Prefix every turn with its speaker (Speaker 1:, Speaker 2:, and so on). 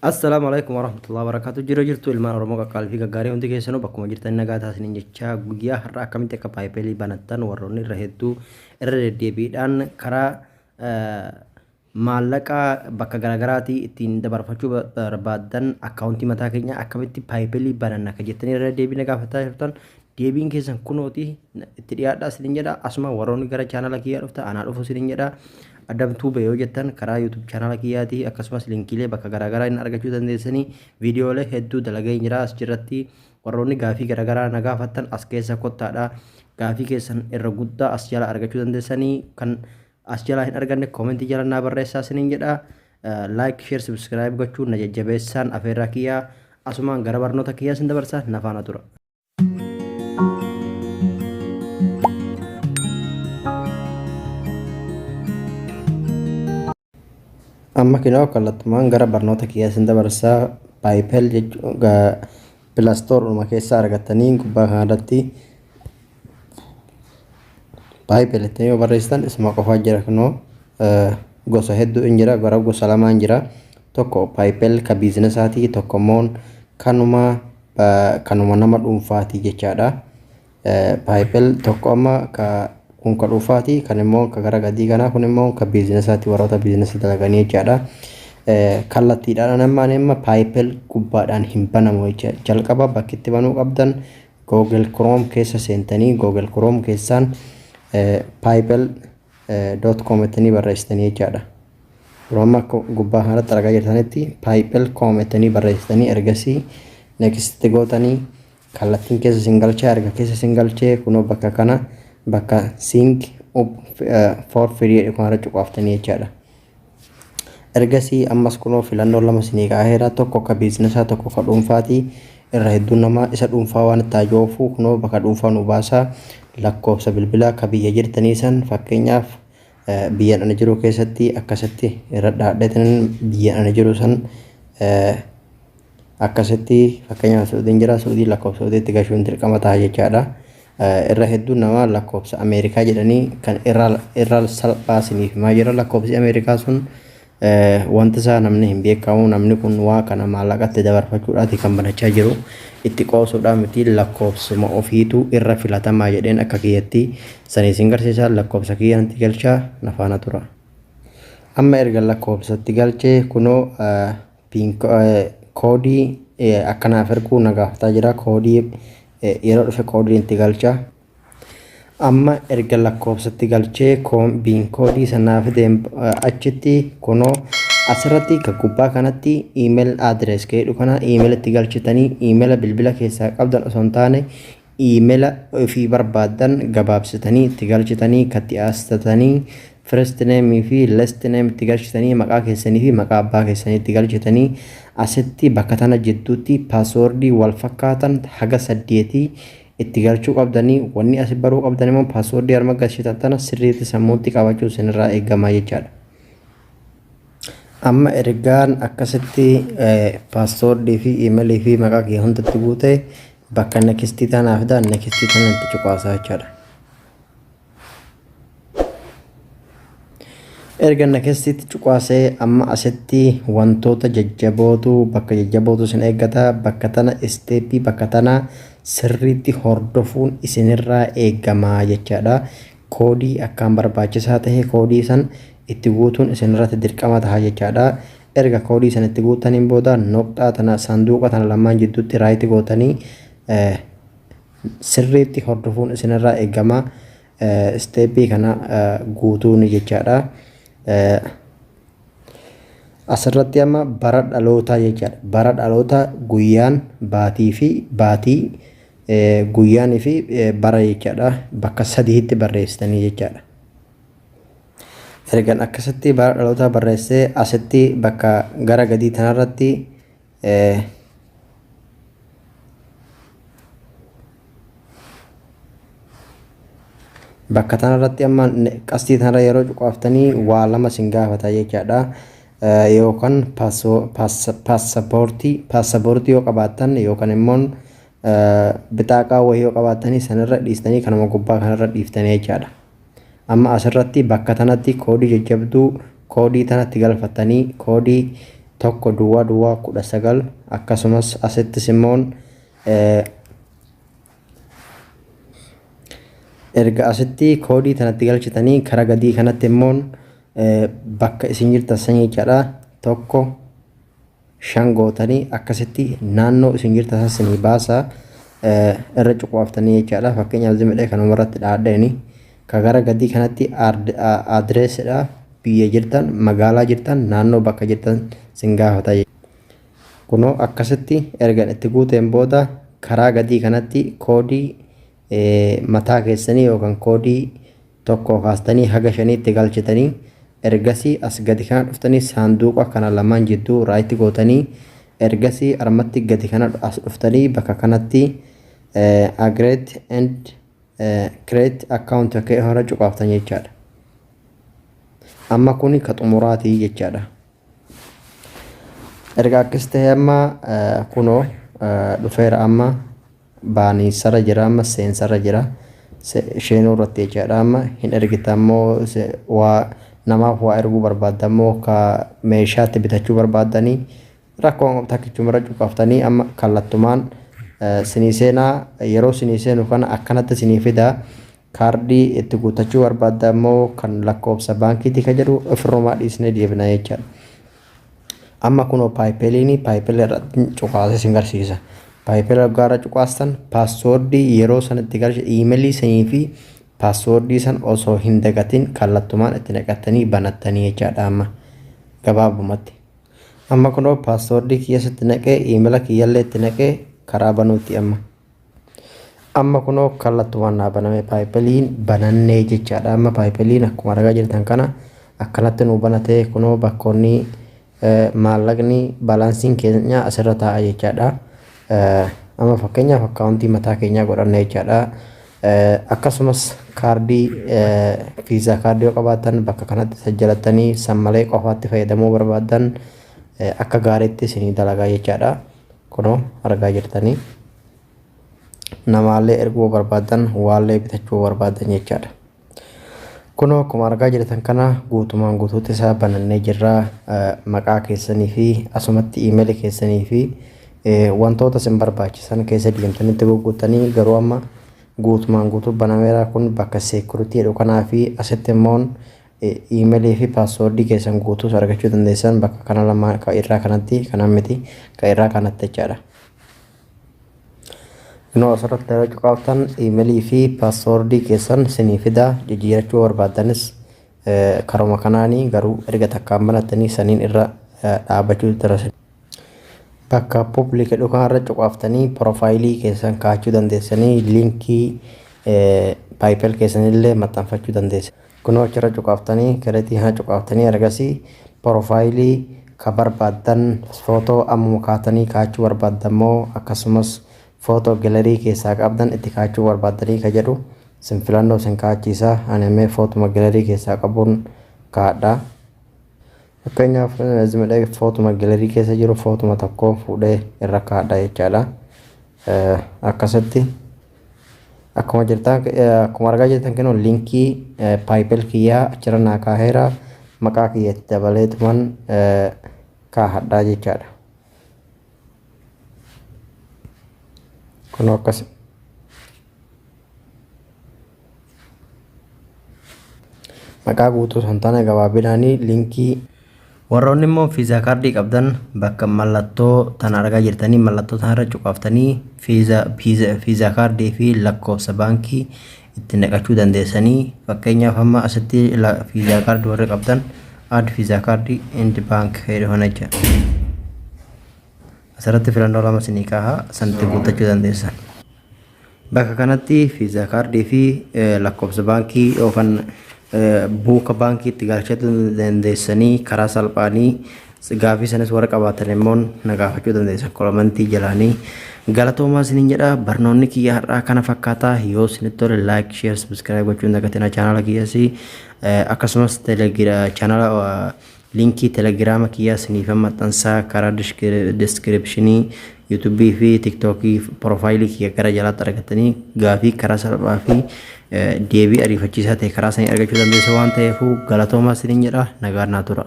Speaker 1: Assalaamu alaikum warahmatullahi wabarakatuh. Jira jirtu ilmaan Oromoo qaqqaalii fi gaggaarii, hundi keessanuu bakkuma jirtan nagaa taasiniin jechaa, guyyaa har'a akkamitti akka PayPalii banattan, warroonni irra hedduu irra deddeebiidhaan karaa maallaqa bakka garaagaraatii ittiin dabarfachuu barbaaddan, akkaawuntii mataa keenya akkamitti PayPalii bananna akka jettanii irra deddeebiin gaafataa jirtan, deebiin keessan kunooti, itti dhiyaadhaa isiniin jedha. Asuma warroonni gara chaanala kiyyaa dhufta, anaa dhufu isiniin jedha. Adam Tube yoo jettan karaa YouTube chaanala kiyyaatii akkasumas linkiilee bakka garaagaraa inni argachuu dandeessanii, viidiyoolee hedduu dalagee jira as jirratti. Warroonni gaafii garaagaraa na gaafattan as keessa kottaadha. Gaafii keessan irra guddaa as jala argachuu dandeessanii, kan as jalaa hin arganne koomentii jala naa barreessaa isiniin jedha. Like, share, subscribe gochuun na jajjabeessaan afeerraa kiyyaa. Asumaan gara barnoota kiyyaa isin dabarsa, na faana tura. Amma kinoo kallattumaan gara barnoota kiyyaa isin dabarsaa. PayPal jechuun Play Store keessaa argattanii gubbaa kanarratti PayPal jettanii yoo barreessitan isuma qofaa jira. Kunoo gosa hedduu hin jira, gara gosa lamaan jira. Tokko PayPal ka businessaatii, tokko immoo kanuma nama dhuunfaatii jechaadha. PayPal tokko amma ka kun ka dhuunfaati, kan immoo ka gara gadii kanaa kun immoo ka businessaati, warroota businessa dalaganii jechaadha. Kallattiidhaan amma ani amma PayPal gubbaadhaan hin banamu jecha. Jalqaba bakki itti banuu qabdan Google Chrome keessa seentanii, Google Chrome keessaan paypal.com jettanii barreessitanii jechaadha. Yeroo amma akka gubbaa kanarratti argaa jirtanitti paypal.com jettanii barreessitanii, ergasii next gootanii kallattiin keessa isin galchaa. Erga keessa isin galchee kunoo bakka kana, bakka sign up for free jedhu kanarra cuqaaftanii jechaadha. Ergasii ammas kunoo filannoo lama isinii kaaheera, tokko ka businessaa, tokko ka dhuunfaati. Irra hedduun namaa isa dhuunfaa waan itti ajoofu, kunoo bakka dhuunfaa nu baasaa. Lakkoofsa bilbilaa ka biyya jirtanii san, fakkeenyaaf biyya ani jiru keessatti akkasitti irra dhaadheetiin biyya ani jiru san akkasitti, fakkeenyaaf Suudiin jira, Suudii lakkoofsa Suudiitti gashuun dirqama ta'a jechaadha. Irra hedduun namaa lakkoofsa Ameerikaa jedhanii kan irra salphaa isiniif himaa jira. Lakkoofsi Ameerikaa sun wanti isaa namni hin beekamu, namni kun waa kana maallaqatti dabarfachuudhaati kan banachaa jiru, itti qoosuudhaa miti. Lakkoofsuma ofiitu irra filatamaa jedheen akka kiyyatti sanii isin garsiisa. Lakkoofsa kiyyanatti galchaa, na faana tura. Amma erga lakkoofsatti galchee kunoo koodii akkanaaf erguu na gaafataa jira. Koodii yeroo dhufe koodiin itti galcha. Amma erga lakkoofsatti galchee PIN koodii sanaa fideen achitti kunoo asirratti ka gubbaa kanatti email address jedhu kana email itti galchitanii, emaila bilbila keessaa qabdan osoo hin taane emaila ofii barbaaddan gabaabsitanii itti galchitanii, katti aastatanii first name fi last name itti galchitanii, maqaa keessanii fi maqaa abbaa keessanii itti galchitanii, asitti bakka tana jidduutti passwordii wal fakkaatan haga saddeetii itti galchuu qabdanii. Wanni asi baruu qabdan immoo passwordii harma galchitan tana sirriitti sammuutti qabachuu isinirraa eegamaa jechaadha. Amma ergaan akkasitti passwordii fi emailii fi maqaa kee hundatti guute, bakka nextii tanaa fidaa, nextii tana itti cuqaasaa jechaadha. Erga nextiitti cuqaasee amma asitti wantoota jajjabootu, bakka jajjabootu isin eeggata. Bakka tana stepii bakka tana sirriitti hordofuun isinirraa eegamaa jechaadha. Koodii akkaan barbaachisaa ta'e, koodii san itti guutuun isinirratti dirqama ta'a jechaadha. Erga koodii san itti guutaniin booda noqxaa tana sanduuqa tana lamaan jidduutti right gootanii sirriitti hordofuun isinirraa eegama. Stepii kana guutuun jechaadha. Asirratti amma bara dhalootaa jechaadha. Bara dhalootaa, guyyaan, baatii fi baatii, guyyaanii fi bara jechaadha. Bakka sadiitti barreessitanii jechaadha. Ergan akkasitti bara dhalootaa barreessee, asitti bakka gara gadii tanarratti bakka tanarratti amma qastii tanarra yeroo cuqaaftanii waa lama isin gaafata jechaadha. Yookaan paaspoortii yoo qabaattan yookaan immoo bixaaqaa wayii yoo qabaattanii sanirra dhiistanii kanuma gubbaa kanarra dhiiftanii jechaadha. Amma asirratti bakka tanatti koodii jajjabduu koodii tanatti galfattanii koodii 1 duwwaa duwwaa 19. Akkasumas asittis immoo erga asitti koodii tanatti galchitanii, karaa gadii kanatti immoo bakka isin jirtan san jechaadha, 1 5 gootanii akkasitti naannoo isin jirtan san isinii baasa, irra cuqaaftanii jechaadha. Fakkeenyaaf zimidhee kanuma irratti dhaadheeni. Ka gara gadii kanatti addressidha. Biyya jirtan, magaalaa jirtan, naannoo bakka jirtan sin gaafata. Kunoo akkasitti erga itti guuteen booda karaa gadii kanatti koodii mataa keessanii yookaan koodii 1 kaastanii haga 5tti galchitanii, ergasii as gadi kana dhuftanii saanduqa kana lamaan jidduu right gootanii, ergasii armatti gadi kana as dhuftanii bakka kanatti "Agree and create account" akka hora cuqaaftan jechaadha. Amma kuni ka xumuraatii jechaadha. Erga akkas ta'e amma kunoo dhufeera, amma baaniisarra jira, amma seensarra jira, sheenuu irratti jechaadha. Amma hin ergita ammoo waa namaaf waa erguu barbaadda ammoo ka meeshaatti bitachuu barbaaddanii, rakkoo takkichumarra cuqaaftanii amma kallattumaan sinii seenaa. Yeroo sinii seenu kana akkanatti sinii fidaa. Kaardii itti guuttachuu barbaadda ammoo kan lakkoofsa baankiitii ka jedhu ofirrumaa dhiisnee deebina jechaadha. Amma kunoo PayPaliin, PayPal irratti cuqaasee sin garsiisa. PayPal gaara cuqaastan passwordii yeroo sanatti galche, emailii sanii fi passwordii san osoo hin dagatin kallattumaan itti naqattanii banattanii jechaadha amma gabaabumatti. Amma kunoo passwordii kiyya sitti naqee, emaila kiyyallee itti naqee karaa banuutti amma. Amma kunoo kallattumaan naa baname, PayPaliin banannee jechaadha. Amma PayPaliin akkuma argaa jirtan kana akkanatti nu banatee, kunoo bakkoonni maallaqni balanceiin keenya asirra taa'a jechaadha. Amma fakkeenyaaf accountii mataa keenyaa godhanne jechaadha. Akkasumas kaardii, Visa cardii yoo qabaattan bakka kanatti sajjalattanii san malee qofaatti fayyadamuu barbaaddan akka gaariitti isinii dalagaa jechaadha. Kunoo argaa jirtanii. Namaallee erguu barbaaddan, waallee bitachuu barbaaddan jechaadha. Kunoo akkuma argaa jirtan kana guutumaan guutuutti isaa banannee jirra. Maqaa keessanii fi asumatti emailii keessanii fi wantoota isin barbaachisan keessa deemtanitti gurgurtanii, garuu amma guutumaan guutuu banameera. Kun bakka security jedhu kanaa fi asitti immoo emailii fi passwordii keessan guutuus argachuu dandeessan bakka kana lamaan, ka irraa kanatti, kana miti, ka irraa kanatti jechaadha. Kunoo asirratti yeroo cuqaaftan emailii fi passwordii keessan isinii fida. Jijjiirachuu barbaaddanis karuma kanaanii, garuu erga takkaan banattanii saniin irra dhaabbachuu dura. Bakka public jedhu kanarra cuqaaftanii profileii keessan kaa'achuu dandeessanii, linkii PayPal keessanillee maxxanfachuu dandeessan. Kunoo achirra cuqaaftanii, kireetii kana cuqaaftanii, ergasii profileii ka barbaaddan, footoo ammuma kaatanii kaa'achuu barbaaddan moo akkasumas footoo gallery keessaa qabdan itti kaa'achuu barbaaddanii ka jedhu sin filannoo sin kaa'achiisa. Ani mee footuma gallery keessaa qabuun kaa'adha. Fakkeenyaaf zimidhee footuma gallery keessa jiru footuma tokko fuudhee irra kaa'adha jechaadha. Akkasitti akkuma jirtan, akkuma argaa jirtan, kunoo linkii PayPal kiyyaa achirra naa kaaheera, maqaa kiyyatti dabaleetuman kaahadhaa jechaadha. Kunoo akkas. Maqaa guutuu osoo hin taane gabaabinaanii linkii. Warroonni immoo Visa cardii qabdan bakka mallattoo tana argaa jirtanii, mallattoo tanarra cuqaaftanii Visa cardii fi lakkoofsa baankii itti naqachuu dandeessanii. Fakkeenyaaf amma asitti Visa cardii warri qabdan "Add Visa card and bank" jedhu kana jecha. Asirratti filannoo lama isinii kaaha, sanitti guuttachuu dandeessan. Bakka kanatti Visa cardii fi lakkoofsa baankii yookaan buuka baankii itti galchachuu dandeessanii karaa salphaanii. Gaafii sanis warra qabaatan immoo na gaafachuu dandeessan commentii jalaanii. Galatoomaa isiniin jedha. Barnoonni kiyya har'aa kana fakkaataa. Yoo isinitti tole like, share, subscribe gochuun dagatina channela kiyyas. Akkasumas channela linkii Telegrama kiyyaa isiniif maxxansaa karaa descriptionii YouTubeii fi TikTokii profileii kiyya gara jalaatti argatanii gaafii karaa salphaa fi deebii ariifachiisaa ta'e karaa sanii argachuu dandeessu waan ta'eef galatoomaa isiniin jedha. Nagaan naa tura.